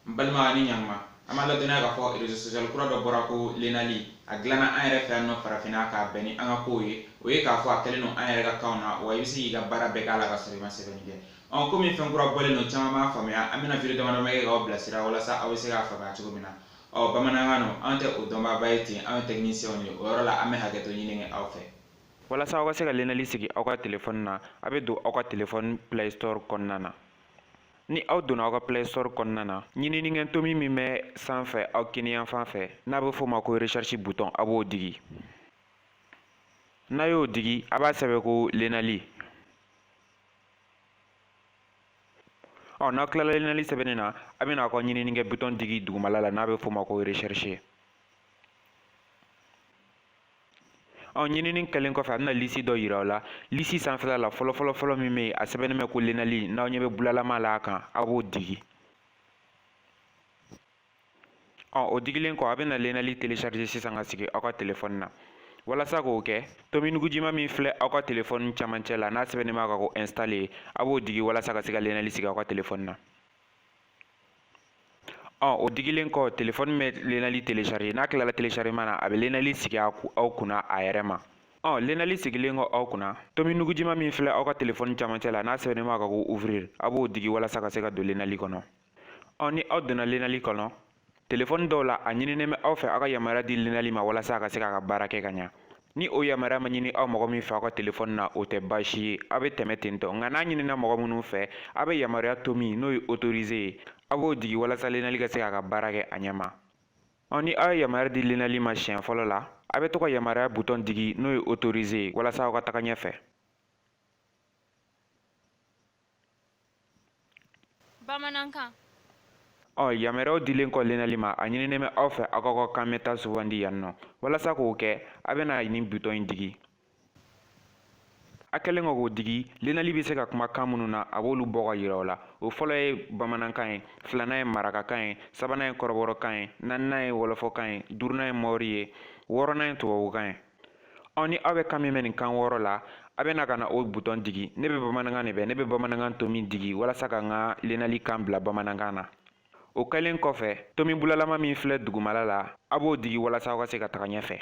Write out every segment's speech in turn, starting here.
N balima ni ɲanguma, an b'a ladɔnniya k'a fɔ réseau social kura dɔ bɔra ko Lenali. A dilanna an yɛrɛ fɛ yan nɔ farafinna k'a bɛn ni an ka kow ye. O ye k'a fɔ a kɛlen don an yɛrɛ ka kanw na, wa i bɛ se k'i ka baara bɛɛ k'a la ka sɔrɔ i ma sɛbɛnni kɛ. Ɔ komi fɛn kura bɔlen don, caman b'a faamuya, an bɛna video damadɔ kɛ k'aw bilasira walasa aw bɛ se k'a faamuya cogo min na. Ɔ bamanankan don, anw tɛ o dɔnbaaba ye ten, anw ye techniciens ye. O yɔrɔ la, an bɛ hakɛto ɲini kɛ aw fɛ. Walasa aw ka se ka Lenali sigi aw ka telefɔni na, a bɛ don aw ka telefɔni Play Store kɔnɔna na. Ni aw donna aw ka Play Store kɔnɔna na, ɲininikɛ tomi min bɛ sanfɛ aw kiniyanfan fɛ, n'a bɛ f'o ma ko recherche bouton, a b'o digi. N'a y'o digi, a b'a sɛbɛn ko Lenali. Ɔ n'aw tilala Lenali sɛbɛnni na, a bɛna aw ka ɲininikɛ bouton digi dugumala la, n'a bɛ f'o ma ko recherche. Ɔ ɲinini kɛlen kɔfɛ, a bɛna lisi dɔ yira aw la. Lisi sanfɛla la, fɔlɔ fɔlɔ fɔlɔ min bɛ yen, a sɛbɛnnen bɛ ko Lenali, n'aw ɲɛ bɛ bulalama la a kan, a b'o digi. Ɔ o digilen kɔ, a bɛna Lenali télécharger sisan ka sigi aw ka telefɔni na. Walasa k'o kɛ, tomi nugujima min filɛ aw ka telefɔni camancɛ la, n'a sɛbɛnnen b'a kan ko installer, a b'o digi walasa ka se ka Lenali sigi aw ka telefɔni na. Ɔ o digilen kɔ, telefɔni bɛ Lenali télécharger. N'a tilala téléchargement na, a bɛ Lenali sigi aw kunna a yɛrɛ ma. Ɔ Lenali sigilen kɔ aw kunna, tomi nugujima min filɛ aw ka telefɔni camancɛ la, n'a sɛbɛnnen b'a kan ko ouvrir, a b'o digi walasa ka se ka don Lenali kɔnɔ. Ɔ ni aw donna Lenali kɔnɔ, telefɔni dɔw la, a ɲininen bɛ aw fɛ aw ka yamaruya di Lenali ma walasa a ka se k'a ka baara kɛ ka ɲa. Ni o yamaruya ma ɲini aw mɔgɔ min fɛ aw ka telefɔni na, o tɛ baasi ye, aw bɛ tɛmɛ ten tɔ. Nka n'a ɲinina mɔgɔ minnu fɛ, aw bɛ yamaruya tomi, n'o ye autoriser ye, aw b'o digi walasa Lenali ka se k'a ka baara kɛ a ɲɛ ma. Ɔ ni aw ye yamaruya di Lenali ma siɲɛ fɔlɔ la, aw bɛ to ka yamaruya butɔn digi, n'o ye autoriser ye, walasa aw ka taga ɲɛfɛ. Bamanankan. Ɔ yamaruyaw dilen kɔ Lenali ma, a ɲininen bɛ aw fɛ aw k'aw ka kan mɛnta sugandi yan nɔ. Walasa k'o kɛ, a bɛna nin butɔn in digi. A kɛlen kɔ k'o digi, Lenali bɛ se ka kuma kan minnu na, a b'olu bɔ ka yira aw la. O fɔlɔ ye bamanankan ye, filanan ye marakakan ye, sabanan ye kɔrɔbɔrɔkan ye, naaninan ye wɔlɔfɔkan ye, duurunan ye mɔri ye, wɔɔrɔnan ye tubabukan ye. Ɔ ni aw bɛ kan min mɛn nin kan wɔɔrɔ la, a bɛ na ka na o butɔn digi. Ne bɛ bamanankan de bɛ, ne bɛ bamanankan tomi digi walasa ka n ka Lenali kan bila bamanankan na. O kɛlen kɔfɛ, tomi bulalama min filɛ dugumala la, a b'o digi walasa aw ka se ka taga ɲɛfɛ.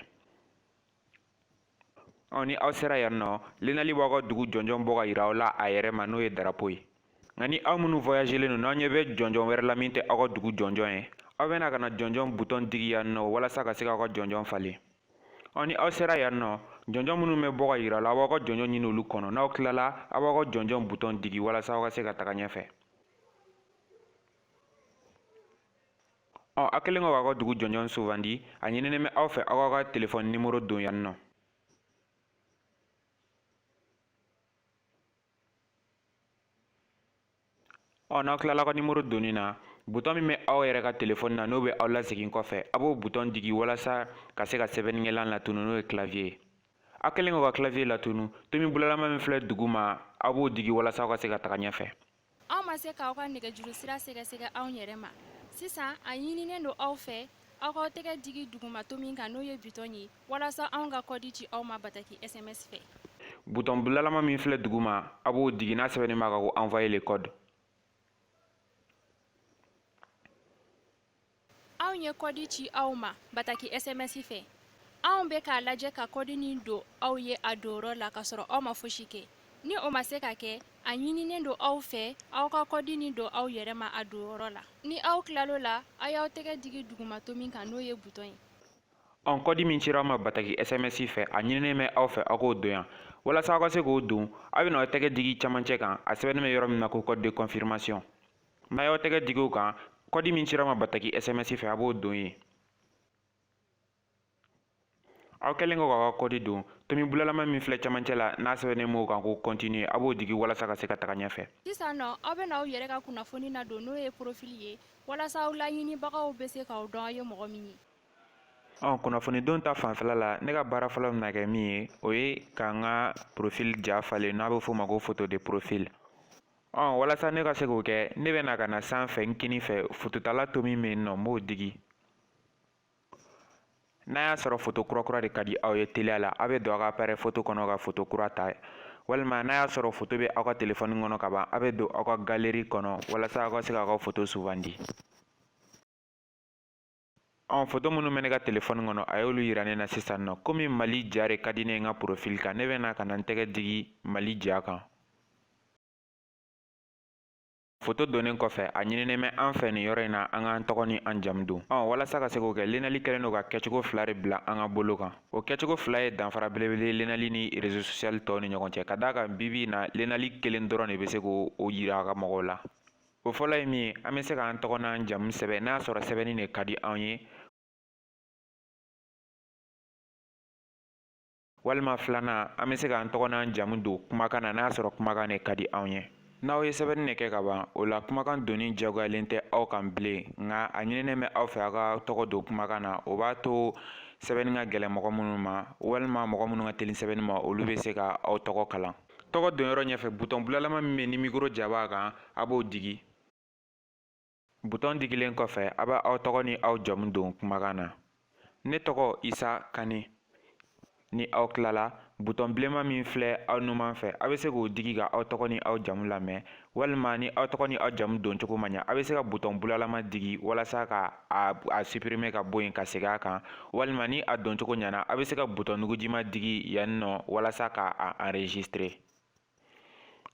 Ɔ ni aw sera yan nɔ, Lenali b'aw ka dugu jɔnjɔn bɔ ka yira aw la a yɛrɛ ma, n'o ye darapo ye. Nka ni aw minnu voyagelen don, n'aw ɲɛ bɛ jɔnjɔn wɛrɛ la min tɛ aw ka dugu jɔnjɔn ye, aw bɛna ka na jɔnjɔn butɔn digi yan nɔ walasa ka se k'aw ka jɔnjɔn falen. Ɔ ni aw sera yan nɔ, jɔnjɔn minnu bɛ bɔ ka yira la, aw b'aw ka jɔnjɔn ɲini olu kɔnɔ. N'aw tilala, aw b'aw ka jɔnjɔn butɔn digi walasa aw ka se ka taga ɲɛfɛ. Ɔ a kɛlen kɔ k'aw ka dugu jɔnjɔn sugandi, a ɲininen bɛ aw fɛ aw k'aw ka telefɔni nimoro don yan nɔ. Ɔ n'aw tilala ka nimoro donni na, butɔn min bɛ aw yɛrɛ ka telefɔni na, n'o bɛ aw lasegin kɔfɛ, a b'o butɔn digi walasa ka se ka sɛbɛnnikɛlan latunu, n'o ye clavier ye. Aw kɛlen kɔ ka clavier latunu, tomi bulalama min filɛ duguma, aw b'o digi walasa aw ka se ka taga ɲɛfɛ. Aw ma se k'aw ka nɛgɛjuru sira sɛgɛsɛgɛ anw yɛrɛ ma. Sisan, a ɲininen don aw fɛ aw k'aw tɛgɛ digi duguma tomi kan, n'o ye butɔn ye, walasa anw ka kɔdi ci aw ma bataki SMS fɛ. Butɔn bulalama min filɛ duguma, a b'o digi, n'a sɛbɛnnen b'a kan ko envoyer le code. Anw ye kɔdi ci aw ma bataki SMS fɛ. Anw bɛ k'a lajɛ ka kɔdi nin don aw ye a donyɔrɔ la k'a sɔrɔ aw ma fosi kɛ. Ni o ma se ka kɛ, a ɲininen don aw fɛ aw ka kɔdi nin don aw yɛrɛ ma a donyɔrɔ la. Ni aw tilal'o la, aw y'aw tɛgɛ digi duguma tomi kan, n'o ye butɔn ye. Ɔ kɔdi min cira aw ma bataki SMS fɛ, a ɲininen bɛ aw fɛ aw k'o don yan. Walasa aw ka se k'o don, aw bɛna aw tɛgɛ digi camancɛ kan, a sɛbɛnnen bɛ yɔrɔ min na ko code de confirmation. N'a y'aw tɛgɛ digi o kan, kɔdi min cira aw ma bataki SMS fɛ, a b'o don yen. Aw kɛlen kɔ k'aw ka kɔdi don, tomi bulalama min filɛ camancɛ la, n'a sɛbɛnnen b'o kan ko continuer, a b'o digi walasa ka se ka taga ɲɛfɛ. Sisan nɔ, aw bɛna aw yɛrɛ ka kunnafoni nadon, n'o ye profil ye, walasa aw laɲinibagaw bɛ se k'aw dɔn aw ye mɔgɔ min ye. Ɔ kunnafoni don ta fanfɛla la, ne ka baara fɔlɔ bɛna kɛ min ye, o ye ka n ka profil ja falen, n'a bɛ f'o ma ko photo de profil. Ɔ walasa ne ka se k'o kɛ, ne bɛna ka na sanfɛ n kini fɛ, fototala tomi bɛ yen nɔ, n b'o digi. N'a y'a sɔrɔ foto kura kura de ka di aw ye teliya la, aw bɛ don aw ka appareil photo kɔnɔ ka foto kura ta, Walima n'a y'a sɔrɔ foto bɛ aw ka telefɔni kɔnɔ ka ban, aw bɛ don aw ka galerie kɔnɔ walasa aw ka se k'aw ka foto sugandi. Foto minnu bɛ ne ka telefɔni kɔnɔ, a y'olu yira ne na sisan nɔ. Komi Mali ja de ka di ne ye n ka profil kan, ne bɛ na ka na n tɛgɛ digi Mali ja kan. Foto donnen kɔfɛ, a ɲininen bɛ an fɛ nin yɔrɔ in na an k'an tɔgɔ ni an jamu don. Walasa ka se k'o kɛ, Lenali kɛlen don ka kɛcogo fila de bila an ka bolo kan. O kɛcogo fila ye danfara belebele Lenali ni réseau social tɔw ni ɲɔgɔn cɛ. Ka d'a kan bi bi in na, Lenali kelen dɔrɔn de bɛ se k'o yira a ka mɔgɔw la. O fɔlɔ ye min ye, an bɛ se k'an tɔgɔ n'an jamu sɛbɛn n'a y'a sɔrɔ sɛbɛnni de ka di anw ye. Walima filanan, an bɛ se k'an tɔgɔ n'an jamu don kumakan na n'a y'a sɔrɔ kumakan de ka di anw ye. N'aw ye sɛbɛnni de kɛ ka ban, o la kumakan donni diyagoyalen tɛ aw kan bilen, nka a ɲininen bɛ aw fɛ aw ka tɔgɔ don kumakan na. O b'a to sɛbɛnni ka gɛlɛn mɔgɔ minnu ma, walima mɔgɔ minnu ka teli sɛbɛnni ma, olu bɛ se ka aw tɔgɔ kalan. Tɔgɔ don yɔrɔ ɲɛfɛ, butɔn bulalama min bɛ ni mikoro ja b'a kan, a b'o digi. Butɔn digilen kɔfɛ, a bɛ aw tɔgɔ ni aw jamu don kumakan na. Ne tɔgɔ Isa Kane. Ni aw tilala, butɔn bilenman min filɛ aw numan fɛ, a bɛ se k'o digi ka aw tɔgɔ ni aw jamu lamɛn, walima ni aw tɔgɔ ni aw jamu don cogo ma ɲa, a bɛ se ka butɔn bulalama digi walasa ka a supprimer ka bɔ yen ka segin a kan, walima ni a don cogo ɲana, a bɛ se ka butɔn nugujima digi yan nɔ walasa ka a enregistrer.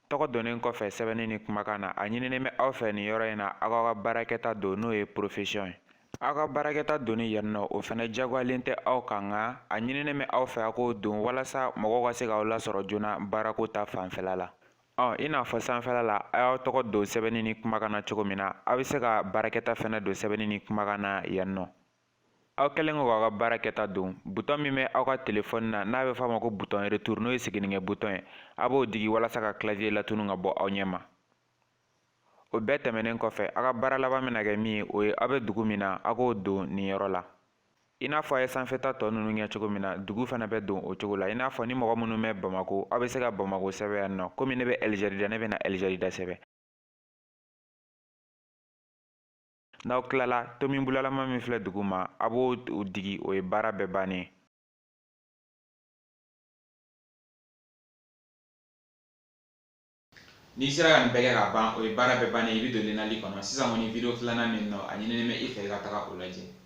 Tɔgɔ donnen kɔfɛ sɛbɛnni ni kumakan na, a ɲininen bɛ aw fɛ nin yɔrɔ in na aw k'aw ka baarakɛta don, n'o ye profession ye. Aw ka baarakɛta donni yan nɔ, o fana diyagoyalen tɛ aw kan, nka a ɲininen bɛ aw fɛ aw k'o don walasa mɔgɔw ka se k'aw lasɔrɔ joona baarako ta fanfɛla la. I n'a fɔ sanfɛla la, a y'aw tɔgɔ don sɛbɛnni ni kumakan na cogo min na, aw bɛ se ka baarakɛta fana don sɛbɛnni ni kumakan na yan nɔ. Aw kɛlen kɔ k'aw ka baarakɛta don, butɔn min bɛ aw ka telefɔni na n'a bɛ f'a ma ko butɔn retour, n'o ye seginnikɛ butɔn ye, a b'o digi walasa ka clavier latunu ka bɔ aw ɲɛ ma. O bɛɛ tɛmɛnen kɔfɛ, aw ka baara laban bɛna kɛ min ye, o ye aw bɛ dugu min na, aw k'o don nin yɔrɔ la. I n'a fɔ a ye sanfɛta tɔ ninnu kɛ cogo min na, dugu fana bɛ don o cogo la. I n'a fɔ ni mɔgɔ minnu bɛ Bamako, aw bɛ se ka Bamako sɛbɛn yan nɔ. Komi ne bɛ Ɛlizeri da, ne bɛna Ɛlizeri da sɛbɛn. N'aw tilala, tomi bulalama min filɛ dugu ma, a b'o digi, o ye baara bɛɛ bannen ye. N'i sera ka nin bɛɛ kɛ ka ban, o ye baara bɛɛ bannen ye, i bɛ don Lenali kɔnɔ. Sisan kɔni, video filanan min nɔ, a ɲininen bɛ i fɛ i ka taga o lajɛ.